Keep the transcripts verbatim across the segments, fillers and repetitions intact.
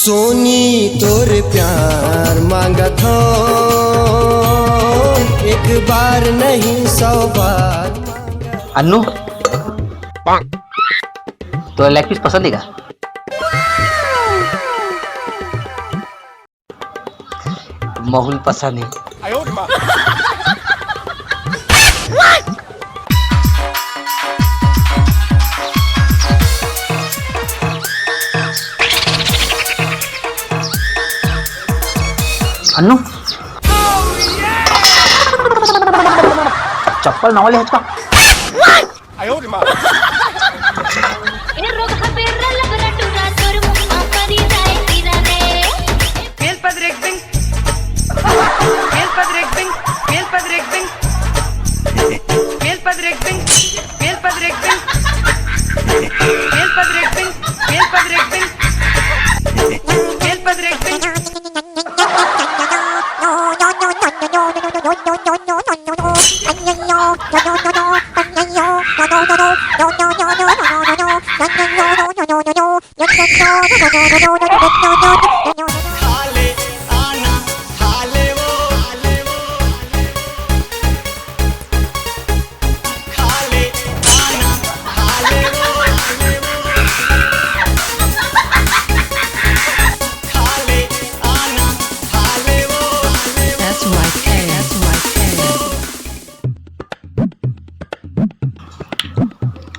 सोनी तोर प्यार मांगत हो, एक बार नहीं सौ बार। अन्नू, तो लेग पीस पसंद है का? महूल पसंद है। अन्नू, चप्पल नवा ले आज का।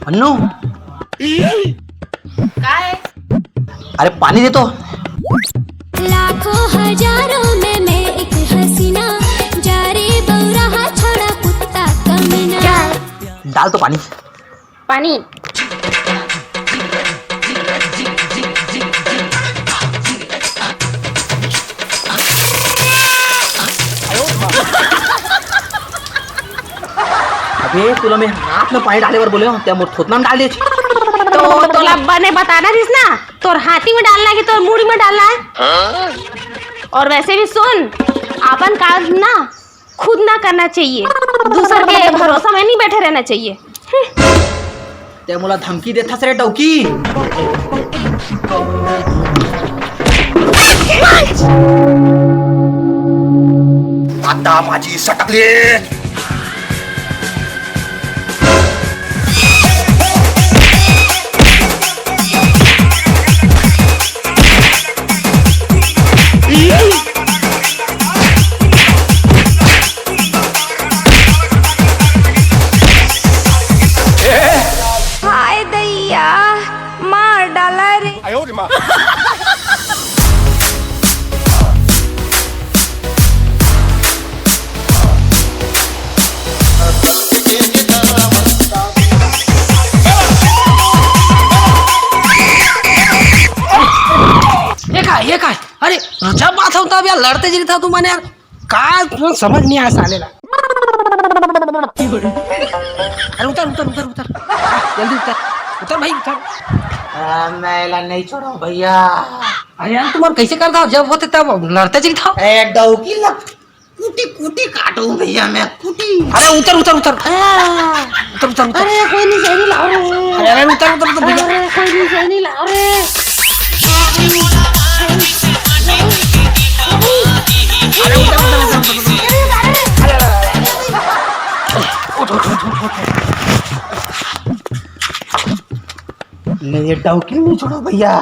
अन्नू, काय? अरे पानी दे तो। लाखों हजारों में मैं एक हसीना, जा रे बौराहा छोड़ा कुत्ता कमीना। डाल तो पानी। पानी। अबे तुला मैं हाथ में पानी डाले बर बोले हो, त्या मोर थोतना में डाल दे। तो तोला बने बताना दिस ना, तोर हाथी में डालना है कि तोर मुड़ी में डालना है। और वैसे भी सुन, अपन काम ना खुद ना करना चाहिए, दूसर के भरोसा में नहीं बैठे रहना चाहिए। हम्म। ते मोला धमकी देथस रे डौकी। आता माझी सटकली। हाय दैया, मार डाला रे। ये काय, ये काय? अरे, जब बात होता अब यार लड़ते जी था तू मने यार, का तुम समझ नहीं आया साले ला। अरे उतर, उतर, उतर, उतर, जल्दी उतर, उतर भाई, उतर। आ, मैं ला नहीं छोड़ो भैया। अरे यार, तुम और कैसे करता हो? जब होते तब लड़ते जी था। ए, डौकी लग, कुटी, कुटी काटूं भैया मैं, कुटी। अरे उतर, उतर, उतर। आ। उतर, उतर, उतर। अरे कोई नहीं, सही लाओ रे। अरे, अरे उतर, उतर, उतर भैया। अरे कोई नहीं, सही नहीं लाओ रे। अरे उतर, उतर, उतर, उतर, उतर। अरे, अरे, अरे, अरे। उठ, उठ, उठ, उठ, उठ। नहीं, ये डौकी नहीं छोड़ो भैया।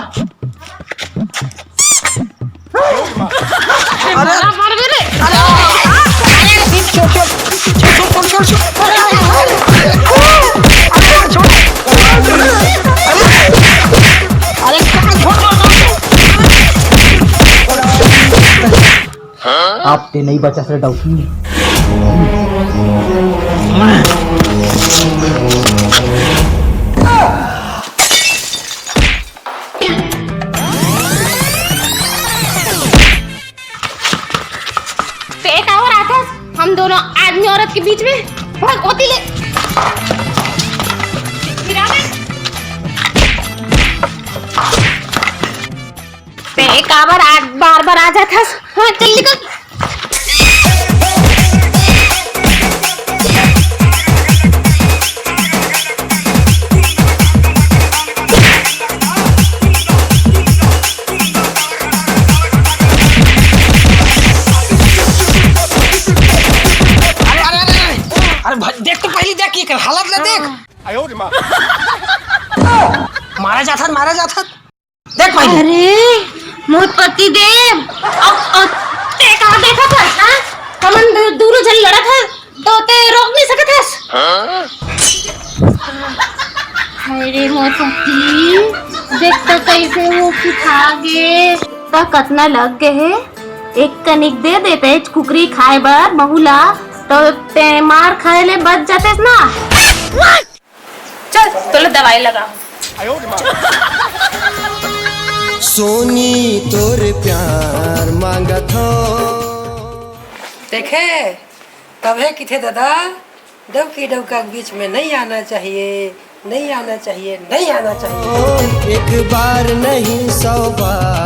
अरे, अरे, अरे, अरे, छोड़, छोड़, छोड़, छोड़, छोड़, छोड़, छोड़, अरे, अरे, अरे, छोड़, अरे, अरे, छोड़, छोड़, छोड़, छोड़। अब ते नहीं बचा से डौकी। ते काबर आथस हम दोनों आदमी औरत के बीच में? भाग ओती ले। फिर आ गए। ते काबर आज बार बार आ जाथस? हाँ, चल निकल। कर हालत ला देख। मारा जाथन, मारा जाथन। देख भाई। अरे, मोर पति देव, अब, अब ते का देखत हस, हाँ? हमन दू-, दूनों झन लड़त हस, तो ते रोक नहीं सकत हस? हाय रे मोर पति, देख तो कैसे वो पिठा गे। त कतना लग गे हे, एक कनिक दे देते कुकरी खाए बर महू ला, तो ते मार खाए ले बच जातेस ना। चल, तोला दवाई लगा। सोनी तोर प्यार मांगत हो। देखे, तभे किथे दादा, डौकी डौका के बीच में नहीं आना चाहिए, नहीं आना चाहिए, नहीं आना चाहिए। एक बार नहीं, सौ बार।